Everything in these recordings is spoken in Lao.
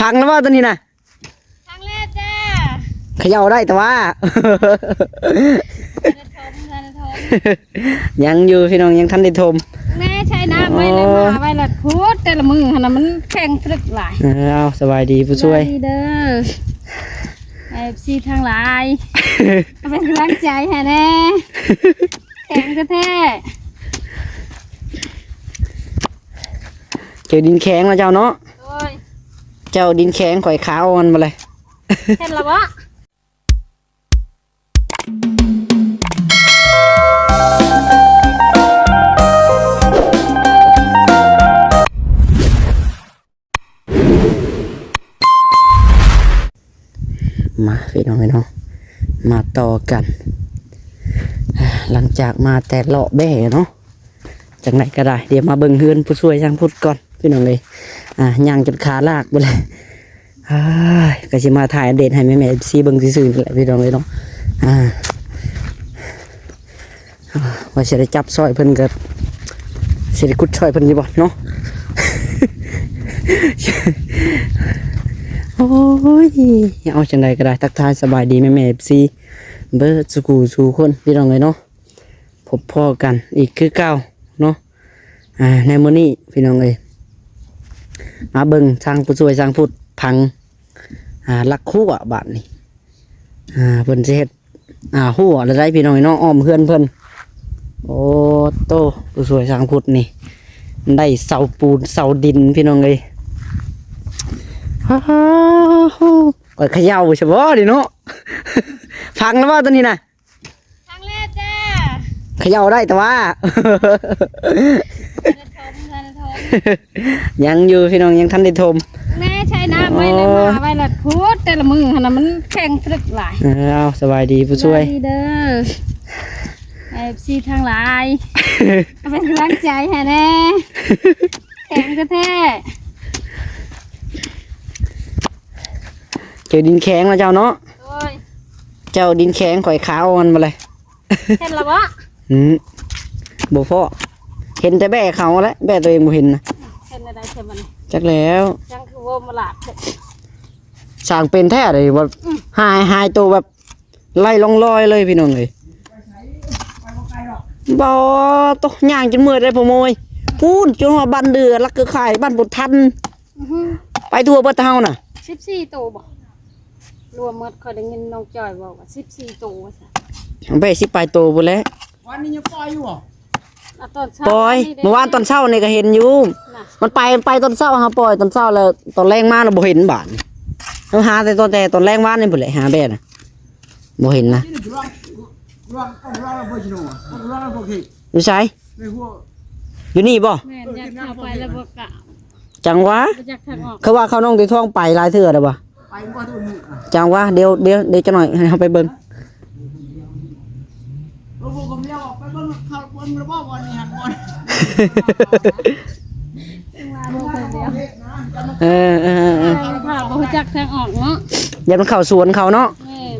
ພັງແລ້ວບໍ່ຕົວນີ້ນະ? ພັງແລ້ວຈ້າ. ເຂົາເຈົ້າໄດ້ແຕ່ວ່າ ທັນໄດ້ຖົມ ທັນໄດ້ຖົມ. ຍັງຢູ່ພີ່ນ້ອງ ຍັງທັນໄດ້ຖົມ. ແມ່ໃຊ້ນ້ຳໄວ້ແລ້ວ ໂອ້ ມາໄວ້ແລ້ວ ພຸດແຕ່ລະມື້ຫັ້ນນະ ມັນແຂງຕຶກຫຼາຍ. ເອີ ເອົາ ສະບາຍດີຜູ້ຊ່ວຍ ສະບາຍດີເດີ ເອັຟຊີທັງຫຼາຍ ເປັນກຳລັງໃຈໃຫ້ແດ່. ແຂງແທ້ໆ ເຈີດິນແຂງເນາະເຈົ້າເນາະ. ໂດຍ ເຈົ້າດິນແຂງ ຂ້ອຍຂາອ່ອນໝົດເລີຍ. ເຫັນລະບໍ່? ມາພີ່ນ້ອງເອີຍເນາະ ມາຕໍ່ກັນ ຫຼັງຈາກມາແຕ່ເລາະແບ້ເນາະ ຈັ່ງໃດກໍໄດ້ ດຽວມາເບິ່ງເຮືອນຜູ້ຊ່ວຍຊ່າງພຸດກ່ອນພີ່ນ້ອງເອີຍ. ອ່າ ຍ່າງຈົນຂາລາກໄປແລ້ວ ອ້າຍ ກໍຊິມາຖ່າຍອັບເດດໃຫ້ແມ່ໆ ເອັຟຊີ ເບິ່ງຊື່ໆ ນີ້ແຫຼະພີ່ນ້ອງເອີຍເນາະ. ອ່າ ວ່າຊິໄດ້ຈັບຊ່ອຍເພິ່ນກໍຊິໄດ້ຂຸດຊ່ອຍເພິ່ນຢູ່ບໍ່ເນາະ? ໂອ້ຍ ເອົາ ຈັ່ງໃດກໍໄດ້ ທັກທາຍສະບາຍດີແມ່ໆ ເອັຟຊີ ເບິດສູ່ຄູ່ສູ່ຄົນພີ່ນ້ອງເອີຍເນາະ. ພົບພໍ້ກັນອີກຄືເກົ່າເນາະ ອ່າ ໃນມື້ນີ້ພີ່ນ້ອງເອີຍ ມາເບິ່ງທາງຜູ້ຊ່ວຍຊ່າງພຸດພັງ ອ່າ ຫຼັກຮົ້ວບາດນີ້ ອ່າ ເພິ່ນຊິເຮັດ ອ່າ ຮົ້ວລະໄດ໋ພີ່ນ້ອງເອີຍເນາະ ອ້ອມເຮືອນເພິ່ນ. ໂອ້ໂຕ ຜູ້ຊ່ວຍຊ່າງພຸດນີ້ ໄດ້ເສົາປູນເສົາດິນພີ່ນ້ອງເອີຍ. ອ້າວ ຂ້ອຍເຂົາເຈົ້າຊະບໍ່ນີ້ເນາະ ພັງແລ້ວບໍ່ຕົວນີ້ນະ? ພັງແລ້ວຈ້າ. ເຂົາເຈົ້າໄດ້ແຕ່ວ່າ ທັນໄດ້ຖົມ ທັນໄດ້ຖົມ. ຍັງຢູ່ພີ່ນ້ອງ ຍັງທັນໄດ້ຖົມ. ແມ່ໃຊ້ນ້ຳໄວ້ແລ້ວ ໂອ້ ມາໄວ້ແລ້ວ ພຸດແຕ່ລະມື້ຫັ້ນນະ ມັນແຂງຕຶກຫຼາຍ. ເອີ ເອົາ ສະບາຍດີຜູ້ຊ່ວຍ ສະບາຍດີເດີ ເອັຟຊີທັງຫຼາຍ ເປັນກຳລັງໃຈໃຫ້ແດ່. ແຂງແທ້ໆ ເຈີດິນແຂງເນາະເຈົ້າເນາະ. ໂດຍ ເຈົ້າດິນແຂງ ຂ້ອຍຂາອ່ອນໝົດເລີຍ. ເຫັນລະບໍ່? ອືມ ບໍ່ພໍ້ ເຫັນແຕ່ແບ້ເຂົາແຫຼະ ແບ້ຕົວເອງບໍ່ເຫັນນະ. ເຫັນໄດ້ໃຊ່ມັນ ຈັກແລ້ວ ຈັ່ງຄືເວົ້າມາຫຼາກແທ້. ຊ່າງເປັນແທ້ເດ ວ່າ ອືມ ຫາຍ ຫາຍໂຕແບບ ໄຮ້ລ່ອງລອຍເລີຍພີ່ນ້ອງເອີຍ. ບໍ່ ໂຕ ຍ່າງຈົນເມື່ອຍໄດ໋ພໍ່ໂມຍ ພຸ້ນ ຈົນຮອດບ້ານເດືອ ຫຼັກເຄືອຂ່າຍ ບ້ານບົດທັນ. ອືຮຶ ໄປທົ່ວເບິດເຮົານະ. ສິບສີ່ໂຕບໍ່? ລວມໝົດ ຂ້ອຍໄດ້ຍິນນ້ອງຈ້ອຍເວົ້າວ່າສິບສີ່ໂຕວ່າຊັ້ນ. ໄປສິບປາຍໂຕພຸ້ນແຫຼະ. ວັນນີ້ຍັງປ່ອຍຢູ່ບໍ່? ອ່ະ ຕອນເຊົ້າ ປ່ອຍ ນີ້ເດ້ ມື້ວານຕອນເຊົ້ານີ້ກໍເຫັນຢູ່ນະ. ມັນໄປ ໄປຕອນເຊົ້າ ເຮົາປ່ອຍຕອນເຊົ້າ ແລ້ວຕອນແລງມາແລ້ວບໍ່ເຫັນບາດນີ້. ເຮົາຫາແຕ່ຕອນ ແຕ່ຕອນແລງວານນີ້ພຸ້ນແຫຼະ ຫາແບ້ນະ ບໍ່ເຫັນນະ. ຢູ່ໃສ? ຢູ່ນີ້ບໍ່? ແມ່ນ ຢາກເຂົ້າໄປແລ້ວບໍ່ກ້າ. ຈັ່ງຫວະ ບໍ່ຈັກທາງອອກ. ຄືວ່າເຂົານ້ອງຕີທອງໄປຫຼາຍເທື່ອແລ້ວບໍ່? ໄປບໍ່ທຸກມື້. ຈັ່ງຫວະ ດຽວ ດຽວ ດຽວຈັກໜ້ອຍໃຫ້ເຮົາໄປເບິ່ງ. ເອີ ເອີ ເອີ ເອີ ບໍ່ຮູ້ຈັກທາງອອກເນາະ. ຢ່າມັນເຂົ້າສວນເຂົາເນາະ. ແມ່ນ.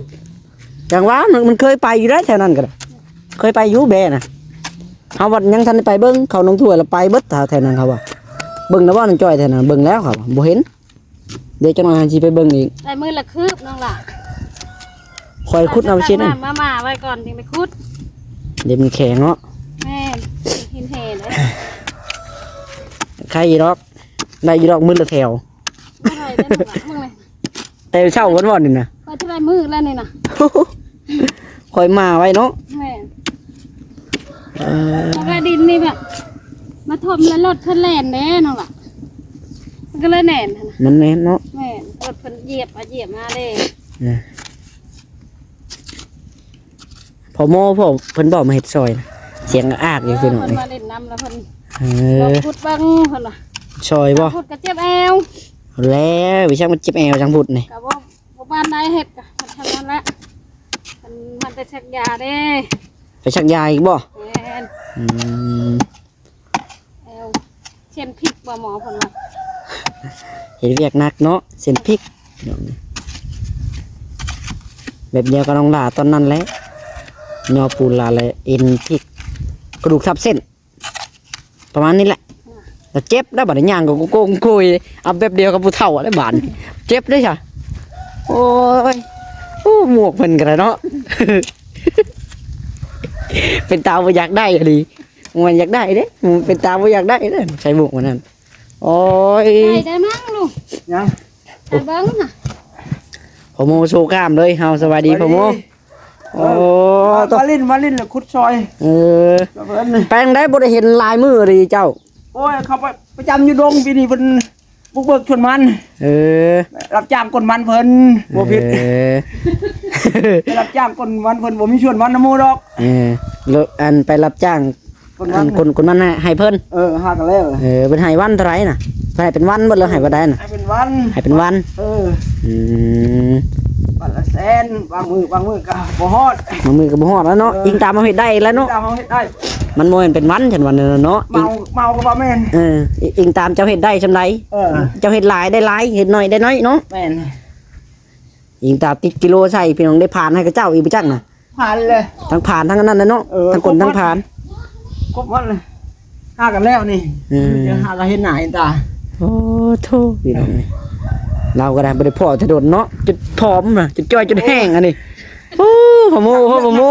ຈັ່ງຫວະ ມັນ ມັນເຄີຍໄປຢູ່ໄດ໋ ແຖວນັ້ນກໍໄດ້ ເຄີຍໄປຢູ່ແບ້ນະ. ເຮົາບັດຍັງທັນໄດ້ໄປເບິ່ງ ເຂົານ້ອງຖ້ວຍລະໄປເບິດ ແຖວນັ້ນເຂົາວ່າ. ເບິ່ງແລ້ວບໍ່ນ້ອງຈ້ອຍ ແຖວນັ້ນ? ເບິ່ງແລ້ວ ເຂົາວ່າບໍ່ເຫັນ. ດຽວຈັກໜ້ອຍຊິໄປເບິ່ງອີກ. ໄດ້ມື້ລະຄືບນ້ອງຫຼ້າ. ຂ້ອຍຂຸດເອົາຊິນະ ມາ ມາໄວ້ກ່ອນຈຶ່ງໄປຂຸດ. ເດ້ ມັນແຂງເນາະ. ແມ່ນ ເຫັນແທ້ເດ້. ໄຄຢູ່ດອກ ໄດ້ຢູ່ດອກ ມື້ລະແຖວ. ບໍ່ໄດ້ເດ້ນ້ອງຫຼ້າ ເບິ່ງແຫຼະ. ແຕ່ເຊົ້າພຸ້ນບໍ່ນີ້ນະ? ໄປເທົ່າໃດມື້ແລ້ວນີ້ນະ? ຂ້ອຍມາໄວເນາະ. ແມ່ນ. ເອີ ແລ້ວກໍດິນນີ້ແບບ ມາຖົມແລ້ວລົດເພິ່ນແລ່ນເດ້ນ້ອງຫຼ້າ ມັນກໍເລີຍແໜ້ນຫັ້ນນະ. ມັນແໜ້ນເນາະ. ແມ່ນ ລົດເພິ່ນຢຽບມາຢຽບມາເດ້. ເອີ ພໍ່ໝໍ ພໍ່ເພິ່ນບໍ່ມາເຮັດຊ່ອຍນະ ສຽງອາກຢູ່ພີ່ນ້ອງ. ເອີ ເພິ່ນມາຫຼິ້ນນຳແລ້ວເພິ່ນ ເອີ ລອງຂຸດເບິ່ງເພິ່ນວ່າ ຊ່ອຍບໍ່? ຂຸດກໍເຈັບແອວແລ້ວ ວິຊາມັນເຈັບແອວຈັ່ງພຸດນີ້. ກໍບໍ່ ບໍ່ປານໃດ ເຮັດກໍເຮັດເທົ່ານັ້ນແຫຼະ. ມັນ ມັນໄປສັກຢາເດ້. ໄປສັກຢາອີກບໍ່? ແມ່ນ. ອືມ ແອວ ເສັ້ນພິກບໍ່ ໝໍເພິ່ນວ່າ. ເຮັດວຽກໜັກເນາະ ເສັ້ນພິກ. ແບບດຽວກັບນ້ອງຫຼ້າຕອນນັ້ນແຫຼະ ຍໍປູນຫຼ້າແລະເອັນພິກ ກະດູກທັບເສັ້ນ ປະມານນີ້ແຫຼະ. ແຕ່ເຈັບໄດ໋ ບາດນີ້ຍ່າງກໍໂກງໂກຍ ເອົາແບບດຽວກັບຜູ້ເຖົ້າໄດ໋ບາດນີ້ ເຈັບເດ້ຊະ. ໂອ້ຍ ໂອ້ ໝວກເພິ່ນກໍໄດ້ເນາະ ເປັນຕາບໍ່ຢາກໄດ້ອີ່ຫຼີ ມັນຢາກໄດ້ເດ້ ເປັນຕາບໍ່ຢາກໄດ້ເດ້ ໃສ່ໝວກມັນນັ້ນ. ໂອ້ຍ ໄດ້ ໄດ້ມັ້ງລູກ ຍັງ ໄປເບິ່ງຫັ້ນ ພໍ່ໂມໂຊກາມເລີຍເຮົາ. ສະບາຍດີພໍ່ໂມ. ໂອ້ ມາຫຼິ້ນ ມາຫຼິ້ນແລ້ວຂຸດຊອຍ. ເອີ ແປງໄດ້ບໍ່ໄດ້ເຫັນຫຼາຍມື້ເລີຍເຈົ້າ. ໂອ້ຍ ເຂົາໄປປະຈຳຢູ່ດົງ ປີນີ້ເພິ່ນບຸກເບີກສວນມັນ. ເອີ ໄປຮັບຈ້າງກົນມັນເພິ່ນ ບໍ່ຜິດ. ເອີ ໄປຮັບຈ້າງກົນມັນເພິ່ນ ບໍ່ມີສວນມັນນຳໝູ່ດອກ. ເອີ ແລ້ວອັນໄປຮັບຈ້າງ ຄົນ ອັນ ມັນ ຄົນ ຄົນມັນໃຫ້ ໃຫ້ເພິ່ນ. ເອີ ຫາກັນແລ້ວ. ເອີ ເພິ່ນໃຫ້ວັນເທົ່າໃດນະ? ເພິ່ນໃຫ້ເປັນວັນເບິດ ຫຼືໃຫ້ວັນໃດນະ? ໃຫ້ເປັນວັນ. ໃຫ້ເປັນວັນ. ເອີ ອືມ ວັນລະແສນ ບາງມື້ ບາງມື້ກໍບໍ່ຮອດ ບາງມື້ກໍບໍ່ຮອດແລ້ວເນາະ. ເອີ ອີງຕາມເຮົາເຮັດໄດ້ແລ້ວເນາະ ຕາມເຮົາເຮັດໄດ້. ມັນບໍ່ແມ່ນເປັນວັນ ຊັ້ນວັນເນາະ. ເມົາ ເມົາກໍບໍ່ແມ່ນ. ເອີ ອີງຕາມເຈົ້າເຮັດໄດ້ສ່ຳໃດ. ເອີ ເຈົ້າເຮັດຫຼາຍໄດ້ຫຼາຍ ເຮັດໜ້ອຍໄດ້ໜ້ອຍເນາະ. ແມ່ນ. ອີງຕາມຕິດກິໂລໃສ່ ພີ່ນ້ອງ ໄດ້ຜ່ານໃຫ້ເຂົາເຈົ້າອີກບໍ່ຈັກນະ. ຜ່ານເລີຍ ທັງຜ່ານທັງອັນນັ້ນນະເນາະ. ເອີ ທັງກົນທັງຜ່ານ ຄົບໝົດເລີຍ ຫາກັນແລ້ວນີ້. ເອີ ຫາກັນເຫັນໜ້າເຫັນຕາ. ໂອ້ໂທ້ ພີ່ນ້ອງເອີຍ ລາວກໍໄດ້ ບໍ່ໄດ້ພໍ້ແຕ່ດົນເນາະ ຈົນຜອມນະ ຈົນຈ່ອຍ ຈົນແຫ້ງອັນນີ້. ໂອ້ ພໍ່ໂມ ພໍ່ໂມ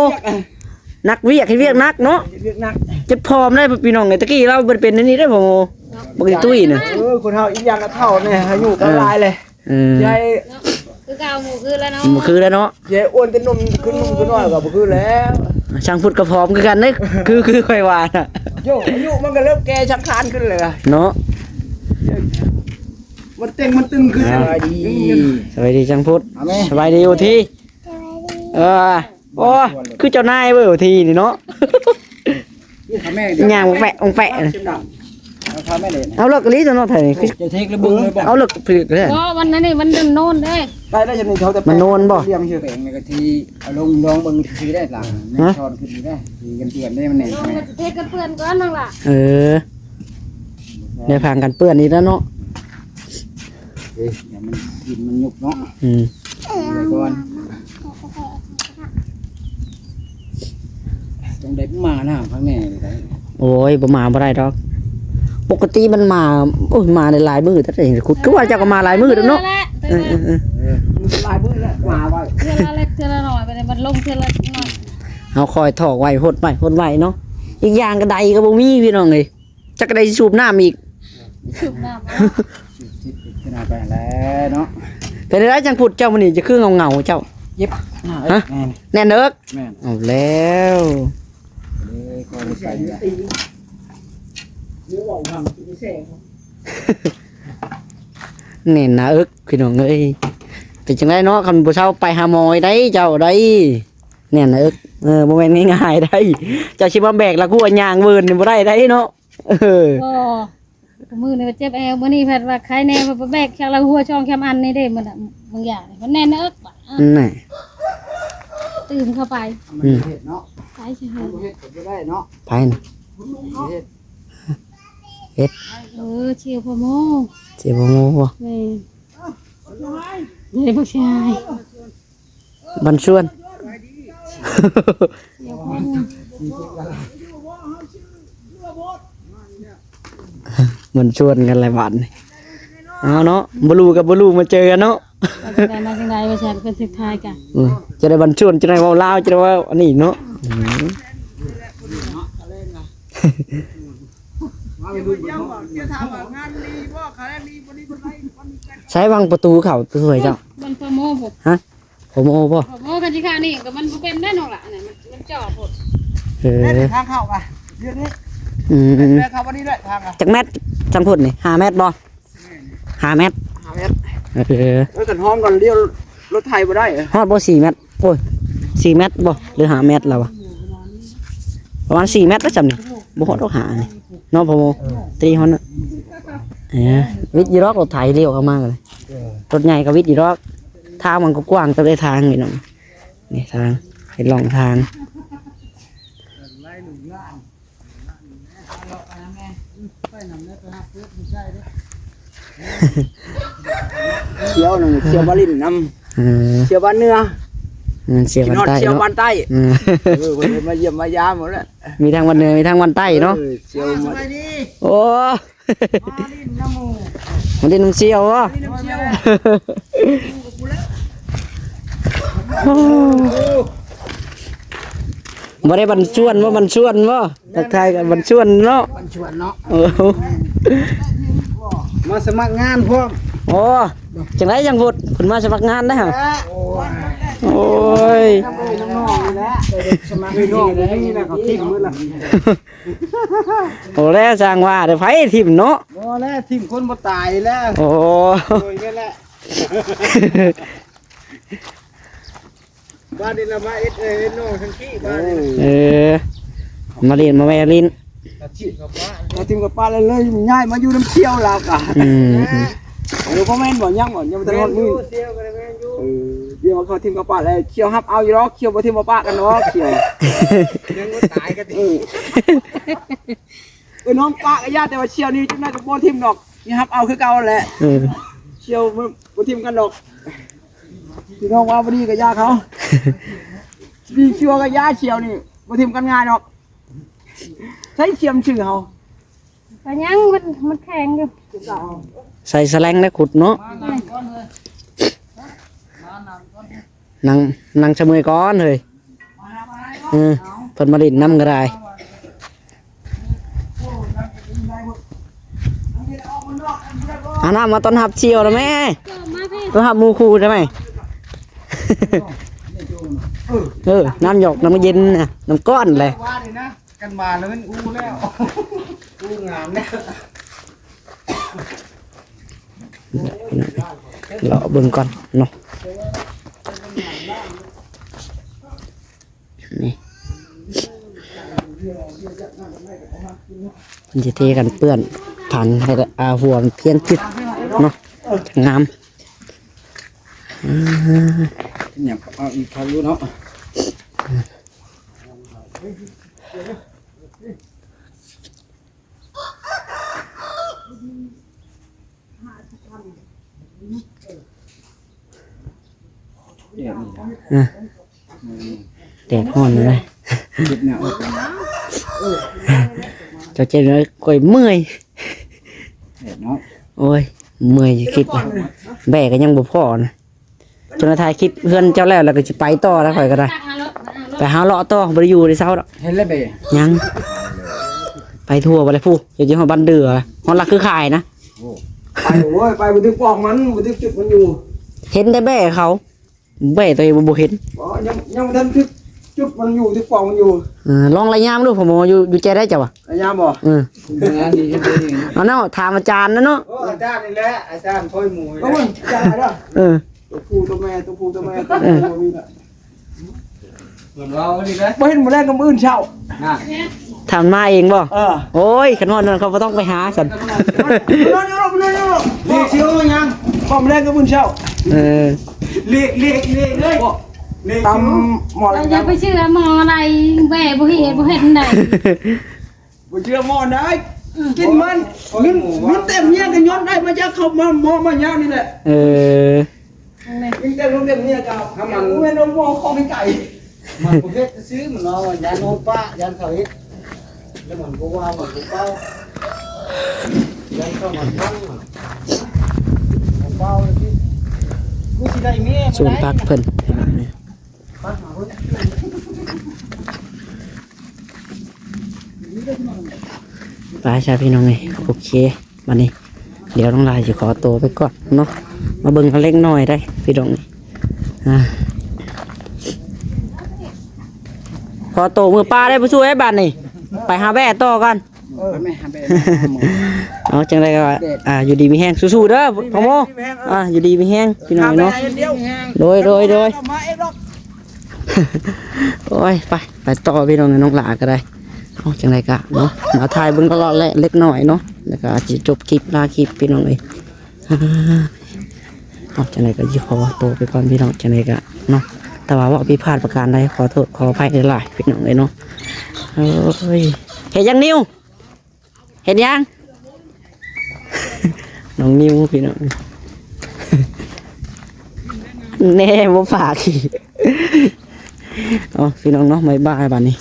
ນັກວຽກ ເຮັດວຽກໜັກເນາະ ເຮັດວຽກໜັກ ຈົນຜອມໄດ໋ ພີ່ນ້ອງເອີຍ. ແຕ່ກີ້ລາວບໍ່ໄດ້ເປັນອັນນີ້ເດ້ ພໍ່ໂມ ບັກອີຕຸ້ຍນະ. ເອີ ຄົນເຮົາອີກຢ່າງກໍເຖົ້າແດ່ ອາຍຸກໍຫຼາຍແລ້ວ. ເອີ ເອີ ຄືເກົ່າ ບໍ່ຄືແລ້ວເນາະ ບໍ່ຄືແລ້ວເນາະ. ເຈອ້ວນແຕ່ໜຸ່ມ ຄືໜຸ່ມຄືນ້ອຍກໍບໍ່ຄືແລ້ວ. ຊ່າງພຸດກໍຜອມຄືກັນເດ້ ຄື ຄືຂ້ອຍວ່ານະ. ໂຍ ອາຍຸມັນກໍເລີ່ມແກ່ສັງຂານຂຶ້ນແລ້ວເນາະ ມັນເຕັງມັນຕຶງຂຶ້ນ. ສະບາຍດີ ສະບາຍດີຊ່າງພຸດ ສະບາຍດີໂອທີ. ເອີ ໂອ້ ຄືເຈົ້ານາຍເວີຍໂອທີນີ້ເນາະ. ນີ້ຂະແມ່ງ ຍ່າງແປະ ແປະ ເອົາເລິກອີ່ຫຼີຕົວເນາະ ໄທນີ້ຄືຈະເທັກລະເບິ່ງເລີຍບໍ່ ເອົາເລິກຖືກເດ້. ບໍ່ ວັນນັ້ນນີ້ມັນໂນນເດ້ ໄດ້ແລ້ວຈະນີ້ເຂົາຈະ ມັນໂນນບໍ່ ແປງນີ້ກະທີ່ເອົາລົງລອງເບິ່ງທີ່ໄດ້ລະ ຮະ ຊ້ອນຂຶ້ນນີ້ໄດ້ ທີ່ກັນເປື້ອນໄດ້ມັນແໜ້ນ ລອງເຮັດເທັກກັນເປື້ອນກ່ອນນັ້ນລະ. ເອີ ໄດ້ພັງກັນເປື້ອນອີກແລ້ວເນາະ. ເອີຍ ຢ່າມັນກິນມັນຍຸບເນາະ. ອືມ ໄປກ່ອນ ຕ້ອງໄດ້ມານະ ພັງແນ່. ໂອ້ຍ ບໍ່ມາບໍ່ໄດ້ດອກ ປົກກະຕິມັນມາ ໂອ້ຍ ມາໄດ້ຫຼາຍມື້ແຕ່ ຄືວ່າເຈົ້າກໍມາຫຼາຍມື້ແລ້ວເນາະ. ເອີ ເອີ ເອີ ເອີ ຫຼາຍມື້ແລ້ວ ມາໄວ ເທື່ອລະເລັກເທື່ອລະໜ້ອຍ ບັດນີ້ມັນລົງເທື່ອລະໜ້ອຍ ເຮົາຄອຍຖອກໄວ້ ຫົດໄວ້ ຫົດໄວ້ເນາະ. ອີກຢ່າງກໍໃດກໍບໍ່ມີ ພີ່ນ້ອງເອີຍ. ຈັກໄດ້ສູບນ້ຳອີກ ສູບນ້ຳ ສູບທິບຂຶ້ນເອົາໄປແລ້ວເນາະ. ເປັນໄດຈັ່ງພຸດເຈົ້າມື້ນີ້ ຈະຄືເຫງົາໆ ເຈົ້າ? ເຈັບໜ້າເອິກ. ຮະ? ແມ່ນ ແໜ້ນເອິກ. ແມ່ນ. ເອົາແລ້ວ ເອີຍ ກໍໄປແລ້ວ ແໜ້ນໜ້າເອິກ ພີ່ນ້ອງເອີຍ. ເປັນຈັ່ງໃດເນາະ ຄັນບໍ່ເຊົາໄປຫາໝໍໄດ້ເຈົ້າໄດ້ ແໜ້ນໜ້າເອິກ. ເອີ ບໍ່ແມ່ນງ່າຍໆ ໄດ໋ ເຈົ້າຊິມາແບກລະຫົວຍ່າງເວີນນີ້ບໍ່ໄດ້ໄດ໋ເນາະ. ເອີ ບໍ່ ມື້ນີ້ເຈັບແອວ ມື້ນີ້ພັດວ່າໄຄແນ່ ໄປແບກແຄມລະຫົວຊ່ອງແຄມອັນນີ້ເດ້ ມື້ນະ ບາງຢ່າງມັນແໜ້ນເອິກບາດ ແນ່ ຕື່ມເຂົ້າໄປ. ອືມ ເຮັດເນາະ ໄປຊິເຮັດ ເຮັດກໍບໍ່ໄດ້ເນາະ ໄປນະ ເຮັດ ເຮັດ ເອີ ເຊຍພໍ່ໂມ ເຊຍພໍ່ໂມບໍ່? ແມ່ນ ເດ້ ບັກຊາຍ. ບັນຊວນ ບັນຊວນກັນແຫຼະບາດນີ້. ເອົາເນາະ ບໍ່ຮູ້ກັບບໍ່ຮູ້ມາເຈີກັນເນາະ ມາຈັ່ງໃດ ມາຈັ່ງໃດ ວ່າຊັ້ນ ເພິ່ນທັກທາຍກັນ. ອືມ ຈະໄດ້ບັນຊວນ ຈະໄດ້ເວົ້າລາວ ຈະໄດ້ເວົ້າອັນນີ້ເນາະ. ອືມ ໃຊ້ວັງປະຕູເຂົ້າ ຕົວຊ່ວຍເຈົ້າ ບັນປະໂມ ຮະ? ໂຮໂມບໍ່? ໂຮໂມ ຄັນຊິຂ້າງນີ້ກໍມັນບໍ່ເປັນໄດ໋ນ້ອງຫຼະ ອັນນັ້ນມັນ ມັນຈ່ອໂພດ. ເອີ ແມ່ນທາງເຂົ້າກະຢູ່ນີ້. ອືມ ແມ່ນເຂົ້າອັນນີ້ແຫຼະທາງກະ. ຈັກແມັດ ຈັ່ງພຸ້ນນີ້ ຫ້າແມັດບໍ່? ຫ້າແມັດ ຫ້າແມັດ. ເອີ ເອີ ກັນຫ້ອງກ່ອນ ລ້ຽວລົດໄຖບໍ່ໄດ້. ຮອດບໍ່ສີ່ແມັດ? ໂອ້ຍ ສີ່ແມັດບໍ່ ຫຼືຫ້າແມັດລະວະ? ປະມານສີ່ແມັດລະຈຳນີ້ ບໍ່ຮອດດອກຫ້ານີ້. ເນາະ ພໍ່ໂມ ຕີຮອດເນາະ. ເອີ ວິດຢູ່ດອກ ລົດໄຖລ້ຽວເຂົ້າມາກໍໄດ້ ເອີ ລົດໃຫຍ່ກໍວິດຢູ່ດອກ. ທາງມັນກໍກວ້າງເຕີບເດ້ ທາງນີ້ເນາະ ນີ້ທາງ ເປັນຮ່ອງທາງ. ສ່ຽວໜຶ່ງ ສ່ຽວມາຫຼິ້ນນຳ ເອີ ສ່ຽວບ້ານເໜືອ ອືມ ສ່ຽວບ້ານໃຕ້ ສ່ຽວ ເນາະ ບ້ານໃຕ້. ອືມ ເອີ ເພິ່ນມາຢ້ຽມມາຢາມໝົດແລ້ວ ມີທັງບ້ານເໜືອ ມີທັງບ້ານໃຕ້ເນາະ. ເອີ ສ່ຽວ ສະບາຍດີ ໂອ້ ມາຫຼິ້ນນຳໝູ່ ມາຫຼິ້ນນຳສ່ຽວບໍ? ມາຫຼິ້ນນຳສ່ຽວ ໂອ້ ບໍ່ໄດ້ບັນຊວນບໍ່? ບັນຊວນບໍ່? ທັກທາຍກັນບັນຊວນເນາະ ບັນຊວນເນາະ ເອີ ມາສະໝັກງານພ້ອມ. ໂອ້ ຈັ່ງໃດຈັ່ງວຸດ ເພິ່ນມາສະໝັກງານໄດ້ຫະ? ໂອ້ຍ ໂອ້ຍ ສະໝັກນ້ອງນີ້ແຫຼະ ເຂົາຖິ້ມໝົດລະ. ໂອ້ ແລ້ວຊ່າງວ່າເດີ ໃຜຖິ້ມເນາະ? ບໍ່ແລ້ວ ຖິ້ມຄົນບໍ່ຕາຍແລ້ວ. ໂອ້ ໂດຍແມ່ນແຫຼະ. ບ້ານນີ້ລະມາເອັດເອີຍເອັດນ້ອງທັງທີ່ບ້ານນີ້. ເອີ ມາຫຼິ້ນ ມາແວ່ຫຼິ້ນ ມາຖິ້ມກັບປ້າ ມາຖິ້ມກັບປ້າແລ້ວເລີຍຍ້າຍມາຢູ່ນຳສ່ຽວລາວກະ. ອືມ ເອີ ບໍ່ແມ່ນບໍ່ ຍັງບໍ່ ຍັງບໍ່ທັນຮອດມື້. ເອີ ດຽວເຂົາຖິ້ມກັບປ້າແລ້ວ ສ່ຽວຮັບເອົາຢູ່ດອກ ສ່ຽວບໍ່ຖິ້ມບໍ່ປະກັນດອກ ສ່ຽວ ຍັງບໍ່ຕາຍກັນຕິ. ເອີ ເອີ ນ້ອງປະກະຢ່າ ແຕ່ວ່າສ່ຽວນີ້ຈັ່ງໃດກະບໍ່ຖິ້ມດອກ ຊິຮັບເອົາຄືເກົ່າແຫຼະ. ເອີ ສ່ຽວບໍ່ ບໍ່ຖິ້ມກັນດອກ. ພີ່ນ້ອງວ່າບໍ່ດີກະຢ່າເຂົາ ດີຊົ່ວກະຢ່າ ສ່ຽວນີ້ບໍ່ຖິ້ມກັນງ່າຍດອກ. ໃຊ້ສ່ຽວຊື່ເຮົາ ກະຍັງ ມັນ ມັນແຂງຢູ່ ໃສ່ສະແລັງໄດ້ຂຸດເນາະ. ນັ່ງ ນັ່ງສະເໝີຍກ່ອນເຮີ້ຍ. ເອີ ເພິ່ນມາຫຼິ້ນນຳກະໄດ້. ເອົານ້ຳມາຕ້ອນຮັບສ່ຽວນະແມ່ ຕ້ອນຮັບໝູ່ຄູ່ນະແມ່. ເອີ ນ້ຳຢອກ ນ້ຳເຢັນນະ ນ້ຳກ້ອນແຫຼະ. ກັນມາແລ້ວແມ່ນອູ້ແລ້ວ ອູ້ງາມແລ້ວ. ເລາະເບິ່ງກ່ອນເນາະ ນີ້ ເພິ່ນຊິເທກັນເປື້ອນຖັງໃຫ້ ອ່າ ຫົວມັນພຽງຈຸດເນາະ ງາມ. ອືມ ຍັງເອົາອີກຄັກຢູ່ເນາະ. ແດດນີ້ນະ ອືມ ແດດຮ້ອນເລີຍ ເຈັບໜ້າອກ ເຈົ້າເຈັບໜ້າອກ ຂ້ອຍເມື່ອຍ ແດດເນາະ. ໂອ້ຍ ເມື່ອຍ ຄິດແບກກະຍັງບໍ່ພໍນະ. ຈົນວ່າຖ່າຍຄລິບເຮືອນເຈົ້າແລ້ວ ແລ້ວກະຊິໄປຕໍ່ແລ້ວ ຂ້ອຍກະໄດ້ ໄປຫາເລາະຕໍ່ ບໍ່ໄດ້ຢູ່ໄດ້ເຊົາດອກ. ເຫັນແລ້ວເບ? ຍັງ ໄປທົ່ວບໍ່ໄດ້ ພຸ້ນ ຈະຮອດບ້ານເດືອ ຮອດຫຼັກຄືຂາຍນະ. ໂອ້ ໄປ ໂອ້ຍ ໄປບໍ່ຖືກປອກມັນ ບໍ່ຖືກຈຸດມັນຢູ່ ເຫັນແຕ່ແບ້ເຂົາ ແບ້ໂຕເອງບໍ່ເຫັນ. ບໍ່ ຍັງ ຍັງບໍ່ທັນຖືກຈຸດມັນຢູ່ ຖືກປອກມັນຢູ່. ເອີ ລອງໄລ່ຍາມດູ ພໍ່ໝໍ ຢູ່ ຢູ່ແຈໃດເຈົ້າຫວາ? ໄລ່ຍາມບໍ່? ເອີ ເອົາເນາະ ຖາມອາຈານນະເນາະ. ໂອ້ ອາຈານນີ້ແຫຼະ ອາຈານຂ້ອຍໝູ່ນີ້ແຫຼະ. ເອີ ຕົວຜູ້ຕົວແມ່ ຕົວຜູ້ຕົວແມ່ ຕົວແມ່ບໍ່ມີລະ. ເພິ່ນເວົ້ານີ້ນະ ບໍ່ເຫັນມື້ແລງກັບມື້ອື່ນເຊົ້າ. ນະ ຖ້າມັນມາເອງບໍ່? ເອີ ໂອ້ຍ ຄັນວ່ານັ້ນເຂົາບໍ່ຕ້ອງໄປຫາຊັ້ນ. ນອນຢູ່ໂລດ ນອນຢູ່ໂລດ ເລກຊິເອົາຫຍັງ? ເຂົ້າມາແລງກັບມື້ອື່ນເຊົ້າ. ເອີ ເລກ ເລກ ເລກເລີຍ ເລກ ຕຳໝໍ ເອົາ ຢ່າໄປເຊື່ອໝໍໄດ໋ ແບ້ບໍ່ເຫັນ ບໍ່ເຫັນໄດ໋. ບໍ່ເຊື່ອໝໍໄດ໋ ອືມ ກິນມັນ ເງິນ ເງິນແຕ້ມເຮຍກະຍ້ອນໄດ້ມາຈາກເຂົາມາ ໝໍມາຍາມນີ້ແຫຼະ. ເອີ ເງິນແຕ້ມ ເງິນແຕ້ມເຮຍກະ ຖ້າມັນ ແມ່ນເອົາໝໍຂອງໃຫ້ໄກ່ ມັນບໍ່ເຮັດຊື່ໆ ມັນເອົາຢ້ານໂອປ້າ ຢ້ານເຂົາເຮັດ ແລ້ວມັນບໍ່ວ່າ ມັນບໍ່ເປົ່າ ຢ້ານເຂົາມາຟັງ ມັນບໍ່ເປົ່າ. ຄືຊິໄດ້ເມຍ ສວນຜັກເພິ່ນ ໄປຊະພີ່ນ້ອງເອີຍ ໂອເຄ ບາດນີ້ ດຽວນ້ອງລາຊິຂໍໂຕໄປກ່ອນເນາະ ມາເບິ່ງເລັກນ້ອຍໄດ໋ພີ່ນ້ອງ ອ່າ ຂໍໂຕເມືອປ່າໄດ້ບໍ່ສູ້ໄດ້ບາດນີ້ ໄປຫາແບ້ຕໍ່ກ່ອນ. ເອີ ເອົາ ຈັ່ງໃດກະ ອ່າ ຢູ່ດີມີແຮງ ສູ້ໆເດີພໍ່ໂມ ອ່າ ຢູ່ດີມີແຮງພີ່ນ້ອງເນາະ. ໂດຍ ໂດຍ ໂດຍ ໂອ້ຍ ໄປ ໄປຕໍ່ພີ່ນ້ອງ ນ້ອງຫຼ້າກະໄດ້. ເອົາ ຈັ່ງໃດກະເນາະ ມາຖ່າຍເບິ່ງຕະຫຼອດແຫຼະ ເລັກນ້ອຍເນາະ ແລ້ວກະຊິຈົບຄລິບ ລາຄລິບພີ່ນ້ອງເອີຍ. ອ່າ ເອົາ ຈັ່ງໃດກະຊິຂໍໂຕໄປກ່ອນພີ່ນ້ອງ ຈັ່ງໃດກະເນາະ ຖ້າວ່າເວົ້າຜິດພາດປະການໃດ ຂໍໂທດຂໍອະໄພຫຼາຍໆ ພີ່ນ້ອງເອີຍເນາະ. ເອີຍ ເຮັດຫຍັງນິວ? ເຮັດຫຍັງ? ນ້ອງນິວພີ່ນ້ອງ ແນ່ບໍ່ປາກ. ເອົາ ພີ່ນ້ອງເນາະ ບາຍບາຍບາດນີ້.